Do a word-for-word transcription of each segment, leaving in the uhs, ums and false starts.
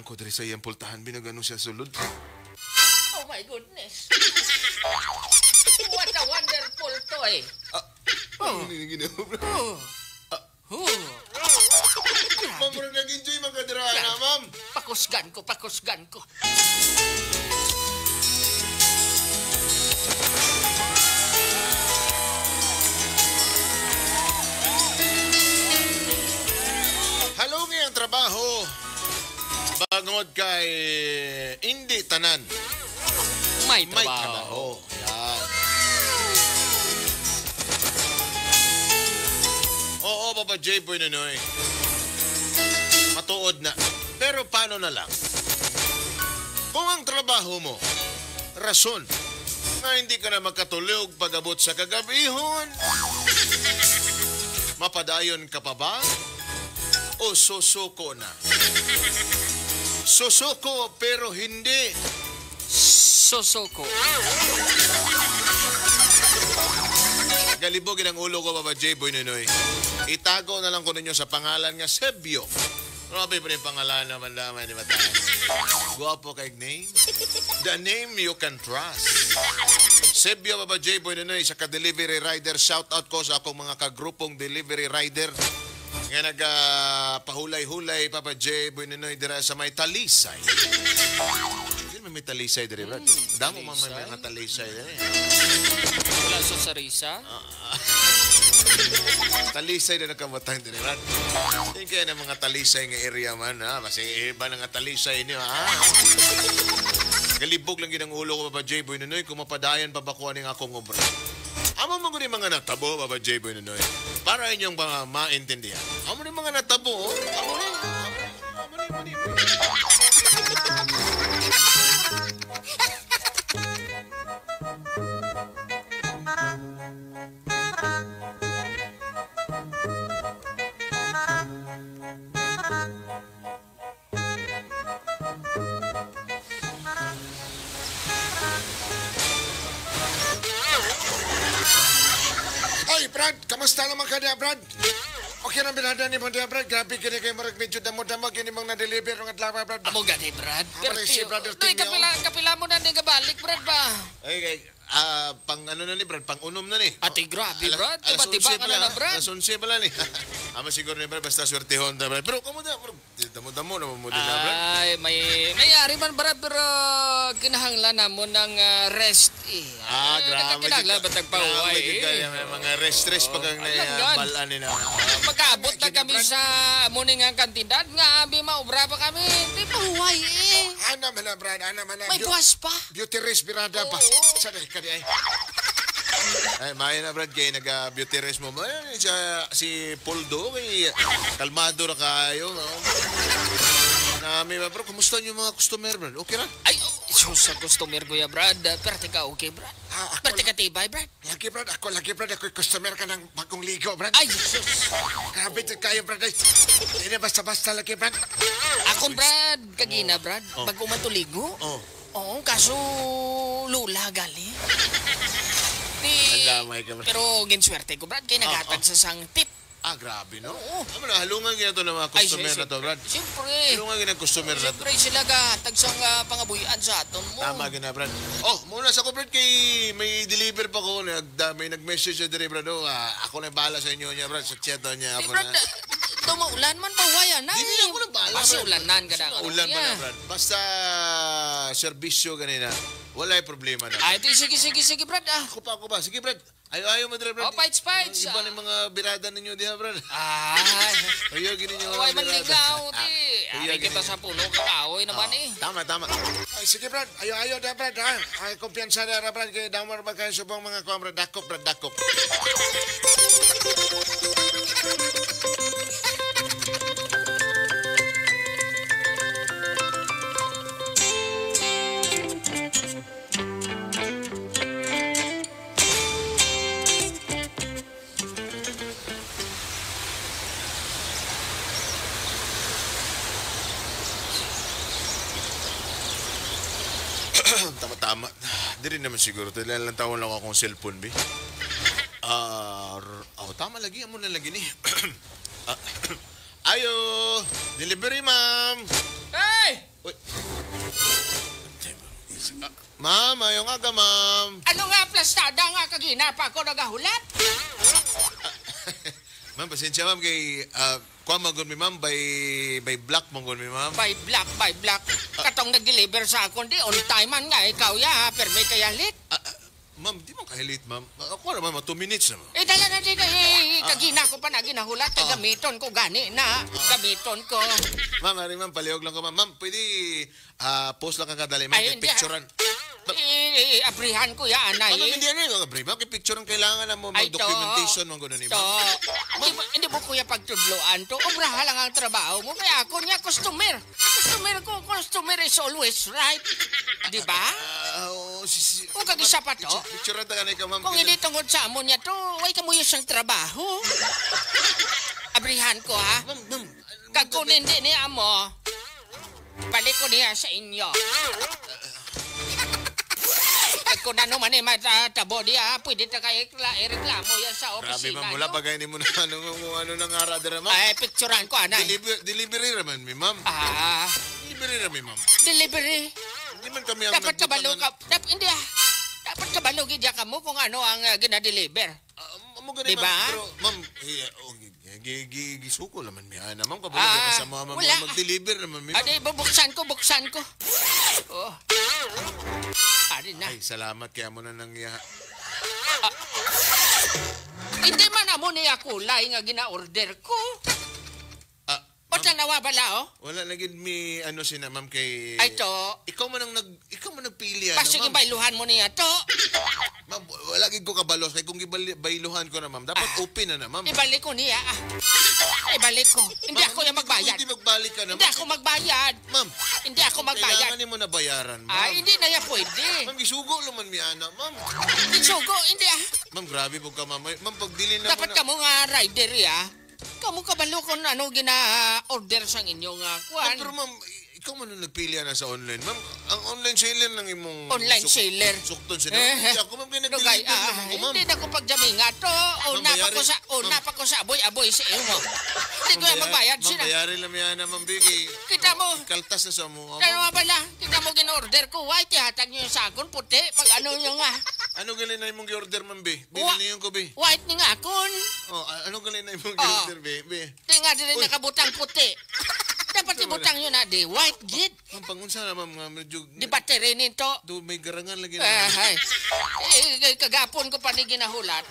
Ko diri sa iyang pultahan, binagano siya sulod. Oh my goodness. What a wonderful toy. Ah, oh. Ano yung ginawa, bro? Oh. Ah. Oh. Ma'am, murag nag-enjoy man ka dira, ana, ma'am. Pakusgan ko, pakusgan ko. Halungi ang trabaho. Bangod kay indi tanan may trabaho. Yan. Oo, Papa J. Boy Nonoy. Matuod na. Pero paano na lang? Kung ang trabaho mo, rason nga hindi ka na makatulog pag-abot sa kagabihon, mapadayon ka pa ba? O susuko na? Susuko, pero hindi. Susuko. Galibog ang ulo ko, Papa J. Boy Nonoy. Itago na lang ko ninyo sa pangalan nga Sebio. Grabe pa rin pangalan naman, damay, di ba, taas? Guwapo kay name. The name you can trust. Sebio, Papa J. Boy Nonoy, sa ka-delivery rider. Shout out ko sa akong mga kagrupong delivery rider nga nagapahulay-hulay, Papa J. Boy Nonoy, dira sa may Talisay. Sino may, may Talisay diri, Brad? Hmm, damo man may Talisay. Mga Talisay diri. Wala sa Sarisa? Ah, Talisay na nakamatang diri, man. Yung kaya ng mga Talisay nga area man, ha? Kasi iba na nga Talisay niyo, ha? Galibog lang yun ang ulo ko, Papa J. Boy Nonoy, kung mapadayan pa ba ko aning akong obra. Amo mo guni mga natabo, Papa J. Boy Nonoy. Para inyong mga maintindihan. Amo ni mga natabo, oh. Amo ni, amo ni, amo ni, amo ni, amo ni. Oy, Brad, kamusta naman ka diya, Brad? Okay lang binada ni mo diya, Brad. Grabe gini kayo, murag medyo damo-damo gini mong na-deliver ng adlaw, Brad. Amo gani, Brad. Amo na si Brother Tinyo. Kapila, kapila mo na ni gabalik, Brad, ba? Ay, ay, Ah, pang ano na ni, Brad? Pang unom na ni. Ati, grabe, Brad. Alas onse pa lang, Brad. Alas onse pa lang ni. Ama siguro ni, Brad, basta swertehon ta, Brad. Pero kamo na, Brad. Damo-damo na mo din na, Brad. Ay, may, may ari man, Brad, pero kinahanglan namon ng, ah, rest, eh. Ah, grabe. Kinahanglan ba tagpahuway, eh? May mga rest, rest pag ang naibalaan nila. Mag-abot na kami sa amo ni nga kantidad nga abi maobra pa kami. Di pahuway, eh. Ana man na, Brad. Ana man na. May buwas pa. Beauty rest, birada pa. Oo. Sa day ka di ay. Ay, maayo na, Brad, kay naga-beauty rest mo. Maayo ni siya, si Poldo, kay kalmado ra kaayo, no? Nami ba, bro, kumusta yung mga customer, Brad? Okay ra? Ay, oh, so sa customer ko ya, Brad. Pero teka, okay, Brad. Ah, ako. Pero teka, tibay, Brad. Lagi, Brad. Ako lagi, Brad. Ako'y customer ka ng bagong ligo, Brad. Ay, sus. Grabe to kayo, Brad. Ay, hindi basta-basta lagi, Brad. Akon, Brad, kagina, Brad. Oh. Bago man to ligo. Oh. Oo, kaso lula gali. Di, ang damay ka, Brad. Pero ginswerte ko, Brad, kay naghatag sa sang tip. Ah, grabe, no? Oo. Amo na, halungan gyud to ng mga customer na to, Brad. Ay, siyempre. Halungan gyud ang customer na to. Siyempre, sila gahatag sang, ah, pangabuhian sa aton mo. Tama gyud na, Brad. Oh, muna sa ko, Brad, kay may deliver pa ko, nag-, may nag-message siya diri, Brad. Oh, ah, ako na bahala sa inyo niya, Brad. Sa chat niya, ako na. Brad, tumaulan man, pahuway na. Dili ako nang bahala, Brad. Basta ulanan ka na. Ulan man na, Brad. Basta serbisyo ganina. Walay problema na. Ay, di, sige, sige, sige, Brad, ah. Ako pa, ako pa. Sige, Brad. Ayo, ayo, madre, Brad. Oh, fights, fights. Iba na mga birada ninyo diha, Brad. Ay. Ayo, gini nyo. Ay, manligaw, di. Ari kita sa puno, kakahoy naman, eh. Tama, tama. Ay, sige, Brad. Ayo, ayo, da, Brad, ha? Ay, kumpiyansa na, Brad. Kay damar ba kayo subong mga kuwan, Brad? Dakop, Brad, dakop. Tama-tama. Diri naman siguro to. Dahil lang tawon lang akong cellphone, bi. Ah, r-, oh, tama lagi. Amo na lagi ni. Ah, ayo, delivery, ma'am. Hey! Ma'am, ayong aga, ma'am. Ano nga plastada nga kagina pa ako nagahulat? Ma'am, pasensya, ma'am, kay, ah, kuwan man gud mi, ma'am, by, by block man gud mi, ma'am. By block, by block. Ah. Katong nag-deliver sa akon, di on time man nga, ikaw ya, ha, permi kaya late. Ah, ah, ma'am, di man kayo late, ma'am. Ah, ako naman, mga two minutes na, ma'am. Eh, dala na din, eh, Ah. kagina ko pa na ginahulat, Ah. gamiton ko, gani na, gamiton ko. Ma'am, ari, ma'am, palihog lang ko, ma'am. Ma'am, pwede Ah, pause lang ka kadali, ma'am. Ay, Kay hindi, ah. picturean. I-, i-, i-, abrihan ko ya, anay, Ma'am, eh. hindi, ano yung abri, ma'am? Kay picturean kailangan na mo Ay, to. mag-documentation, mga ganun, eh, To. ma'am. Hindi mo, hindi mo, kuya, pagtudloan to. Obraha lang ang trabaho mo. Kaya ako niya, customer. Customer ko, customer is always right. Di ba? Ah, oo, si, si, Kung kag isa pa to, picture-, picturean ta ka na ikaw, ma'am. Kung Kaya hindi tungod sa amo niya to, way ka mo yung siyang trabaho. Abrihan ko, ha? Ma'am, ma'am, Kag kung hindi ni amo, balik ko niya sa inyo. Kag kung ano man ni matabo niya, pwede ta kay ikla-, ireklamo yan sa Grabe, opisina ma'am. Wala niyo. pa kayo ni mo na ano, kung ano nang ara dira, ma'am. Ay, picturean ko, anay. Deliver-, delivery raman mi, ma'am. Ah. Delivery raman, ma'am. Delivery? Hindi man kami ang Dapat kabalo nagbutangan. ka, dap-, hindi, ah. Dapat kabalo gid ya kamo kung ano ang, ah, ginadeliver. Ah, amo gani, Di ma'am, ba? pero, ma'am, eh, oh, gi-, gi-, gi-, gisuko naman mi ana, ma'am. Kabalo Ah, ka sa mga, mga wala. mag-deliver naman mi, ma'am. Adi, bubuksan ko, buksan ko. Oh. Adi na. Ay, salamat kay amo na nang iya. Ah. Hindi man amo niya kulay nga gina-order ko. Ah, O, ma'am, tanawa bala, oh. wala na gid mi, ano, sina, ma'am, kay Ay, to. ikaw man ang nag-, ikaw man nagpili, ano, Basta ma'am? gibayluhan mo niya to. Ma'am, wala gid ko kabalo kay kung gibali-, bayluhan ko na, ma'am, dapat Ah. open na na, ma'am. Ibalik ko niya, ah. Ibalik ko. Hindi Ma'am, ako yung hindi magbayad. pwede magbalik ka na, Hindi ma'am. ako magbayad. Ma'am, Hindi ako magbayad. kailangan nimo na bayaran, ma'am. Ah, hindi na yan pwede. Ma'am, gisugo naman mi ana, ma'am. Gisugo, hindi, ah. Ma'am, grabe po ka, ma'am. Ay, ma'am, pag dili na Dapat mo na kamo nga rider, ah. Kamo kabalo kung ano gina-order sang inyo nga kuan. Ma'am, pero ma'am, i-, ikaw man ang nagpili na sa online. Ma'am, ang online seller lang imong Online suk-, seller. sukton sila. Eh, Hindi ako, ma'am, kaya dugay, nag-deliver ah, naman ko, ma'am. hindi na ko pagjaminga to. Ma'am, Una pa ko bayari, sa, una ma'am. pa ko sa aboy-aboy sa imo. Hindi ko Ma'am, yan baya-, magbayad ma'am, sila. bayari lang yan, ma'am, Vicky. Kita mo. Kaltas na sa mo, Kaya ma'am. nga pala, kita mo gin-order ko. White, ihatag niyo sa akon, puti. Pag ano niyo nga. Ano gali na imong gi-order, ma'am, be? Wa-, Binili yung ko, be. white ni nga akon. Oh, a-, ano gali na imong Oh. gi-order, be? Be? Di nga dili Uy. nakabutang puti. Dapat Wala. ibutang yun na di. White gid. Ma'am, pangunsa na, ma'am, nga medyo Di battery nito. do may garangan lagi na. Ah, hay. Eh, eh, kagapon ko pa ni ginahulat.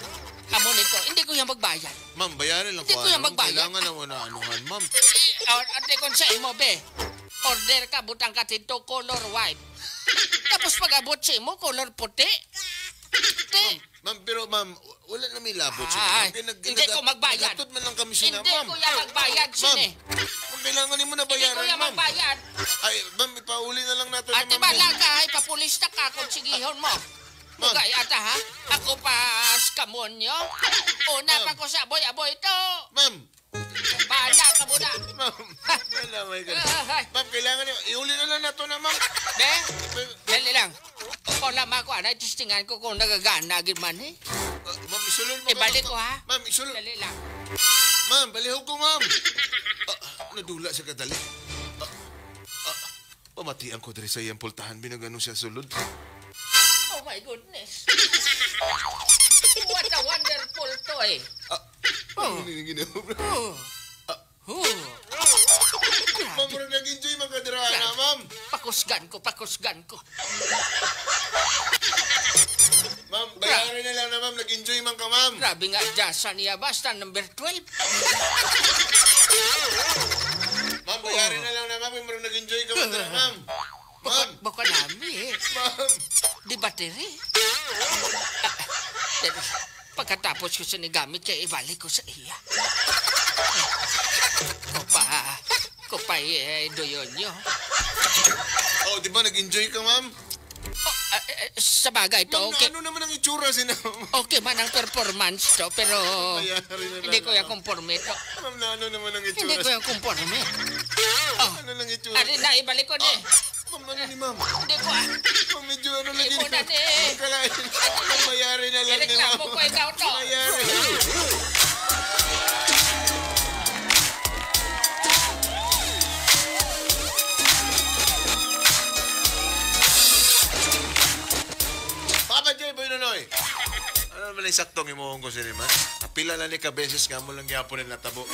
Amo nito. Hindi ko yan magbayad. Ma'am, bayaran lang Hindi ko ko yan ano, ma'am. magbayad. Kailangan na wala anuhan, ma'am. Eh, or, ate, kung sa imo, be. Order ka, butang ka dito, color white. Tapos pag abot sa imo, color puti. Puti. Ma'am, pero ma'am, w-, wala na may labot sila. Ay, Ma'am, kaya nag-, hindi nag-, ko magbayad. naghatod man lang kami sila, Hindi ma'am. ko yan magbayad, Ma'am, sini. kung kailangan nimo na Hindi ko bayaran, yan ma'am. magbayad. Ay, ma'am, ipauli na lang nato Ate, naman, bala ma'am. ka, ay, papulista ka kung sigihon mo. Ma'am. Tugay ata, ha? Ako pa, skamon nyo. Una Ma'am. pa ko sa aboy-aboy ito. Ma'am. Bahala ka muna. Ma'am. Wala, my God. Ah, ah, ah. Ma'am, kailangan niyo. Iuli na lang nato na, ma'am. Be? Ma'am. Dali lang. Ako lang ako, anay, testingan ko kung nagagana gid man, eh. Ah, ma'am, isulod mo ka, Ibalik ma'am. ko, ha? Ma'am, isulod. Dali lang. Ma'am, palihog ko, ma'am. Ah, nadula siya kadali. Ah, ah, pamatian ko diri sa iyang pultahan, binagano siya sulod. Oh my goodness. What a wonderful toy. Ah, Oh. ano yung ginawa, bro? Oh. Ah, Oh. Ma'am, murag nag-enjoy man ka dira, ana, ma'am. Pakusgan ko, pakusgan ko. Ma'am, bayaran na lang na, ma'am. Nag-enjoy man ka, ma'am. Grabe nga, jasa niya. Basta number twelve. Ma'am, bayaran Oh. na lang na, ma'am. Murag nag-enjoy ka man dira, ma'am. Baka, Ma'am. baka nami, eh. Ma'am. Di battery? Pagkatapos ko sini gamit, kay ibalik ko sa iya. Ko pa, ko pa, eh, duyon nyo. Oh, di ba nag-enjoy ka, ma'am? Oh, ah, eh, eh, sa bagay to, Ma'am, okay. ano naman ang itsura sina, ma'am? Okay man ang performance to, pero Mayari na hindi lang, ko yung ma'am. Conforme to. Ma'am, na ano naman ang itsura Hindi ko yung conforme. Oh. Ano nang itsura? Ari na, ibalik ko ni. Ah. Ma'am, ano ni ma'am? Hindi ko, ah. Ma'am, medyo ano lagi Hindi ko ni na ma'am. ni. Ang kalain. Ang mayari na lang ni Ireklamo ma'am. ko ikaw to. Mayari. Noy. Ano naman yung saktong imuhon ko sini man? Apila na ni ka beses nga mo lang gyapon ang natabo.